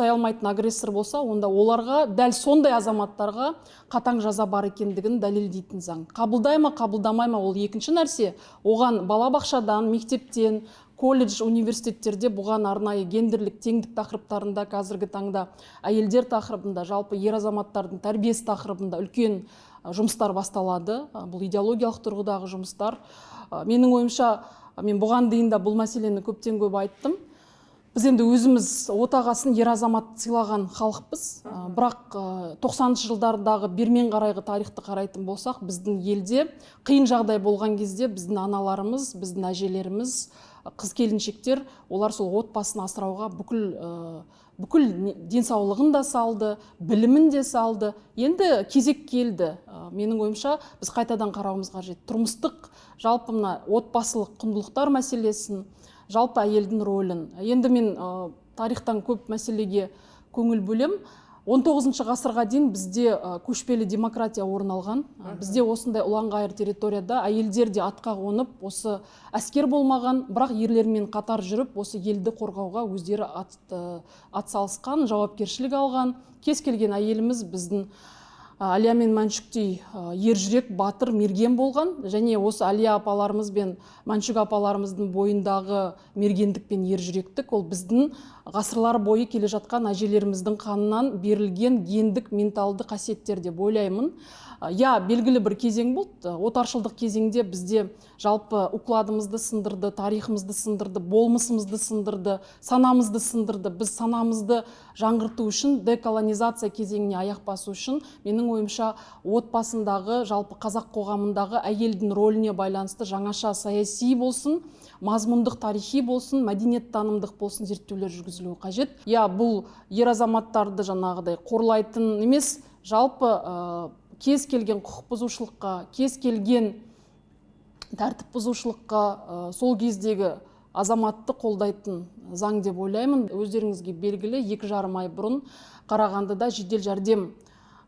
ұстай алмайтын агрессор болса, онда оларға, дәл сондай азаматтарға қатаң жаза бар екендігін дәлелдейтін заң. Қабылдай ма, қабылдамай ма, ол екінші нәрсе. Оған балабақшадан, мектептен, колледж, университеттерде бұған арнайы гендерлік теңдік тақырыптарында, қазіргі таңда әйелдер тақырыбында, жалпы ер азаматтардың тәрбиесі тақырыбында үлкен жұмыстар басталады. Бұл идеологиялық тұрғыдағы жұмыстар. Менің ойымша, мен бұған дейін де бұл мәселені көптен көп айттым. Біз енді өзіміз отағасын ер азамат сыйлаған халықпыз. Бірақ 90-шы жылдардағы бермен қарайғы тарихты қарайтын болсақ, біздің елде қиын жағдай болған кезде біздің аналарымыз, біздің әжелеріміз, қыз келіншектер, олар сол отбасын асырауға бүкіл денсаулығын да салды, білімін де салды. Енді кезек келді. Менің ойымша, біз қайтадан қарауымыз қажет тұрмыстық, жалпы мына отбасылық құндылықтар мәселесін, жалпы әйелдің рөлін. Енді мен тарихтан көп мәселеге көңіл бөлем. 19 ғасырға дейін бізде көшпелі демократия орын алған. Бізде осындай ұланғайыр территорияда әйелдер де атқа қонып, осы әскер болмаған, бірақ ерлермен қатар жүріп, осы елді қорғауға өздері ат салысқан, жауапкершілік алған. Кез келген әйеліміз біздің Әлия мен Мәншүктей ержүрек, батыр, мерген болған. Және осы Әлия апаларымыз бен Мәншүк апаларымыздың бойындағы мергендік пен ержүректік, ол біздің ғасырлар бойы келе жатқан әжелеріміздің қанынан берілген гендік, менталды қасиеттер деп ойлаймын. Иә, белгілі бір кезең болды. Отаршылдық кезеңде бізде жалпы укладымызды сындырды, тарихымызды сындырды, болмысымызды сындырды, санамызды сындырды. Біз санамызды жаңғырту үшін, деколонизация кезеңіне аяқ басу үшін, менің ойымша, отбасындағы, жалпы қазақ қоғамындағы әйелдің рөліне байланысты жаңаша саяси болсын, мазмұндық, тарихи болсын, мәдениеттанымдық болсын зерттеулер жүргізілуі қажет. Иә, бұл ер азаматтарды жаңағыдай қорлайтын емес, жалпы кез келген құқық бұзушылыққа, кез келген тәртіп бұзушылыққа сол кездегі азаматты қолдайтын заң деп ойлаймын. Өздеріңізге белгілі, 2,5 ай бұрын Қарағандыда жедел жәрдем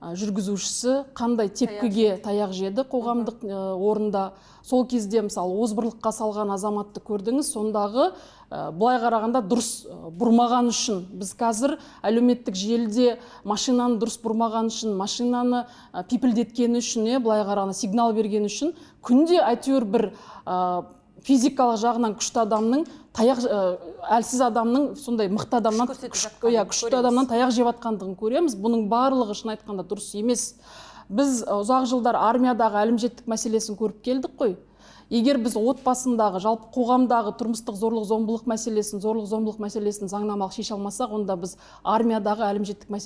жүргізушісі қандай тепкіге, таяқ жеді қоғамдық орында. Сол кезде, мысалы, озбырлыққа салған азаматты көрдіңіз. Сондағы былай қарағанда дұрыс бұрмаған үшін, біз қазір әлеуметтік желіде машинаны дұрыс бұрмаған үшін, машинаны пипілдеткені үшін, былай қарағанда сигнал берген үшін күнде әйтеуір бір физикалық жағынан күшті адамның таяқ, әлсіз адамның, сондай мықты адамнан көрсетіп жатқанын күшті көреміз. адамнан таяқ жеп жатқандығын көреміз. Бұның барлығы, шын айтқанда, дұрыс емес. Біз ұзақ жылдар армиядағы әлімжеттік мәселесін көріп келдік қой. Егер біз отбасындағы, жалпы қоғамдағы тұрмыстық зорлық зомбылық мәселесін, зорлық зомбылық мәселесін заңнамалық шеше алмасақ, онда біз армиядағы әлімжеттік мәселесін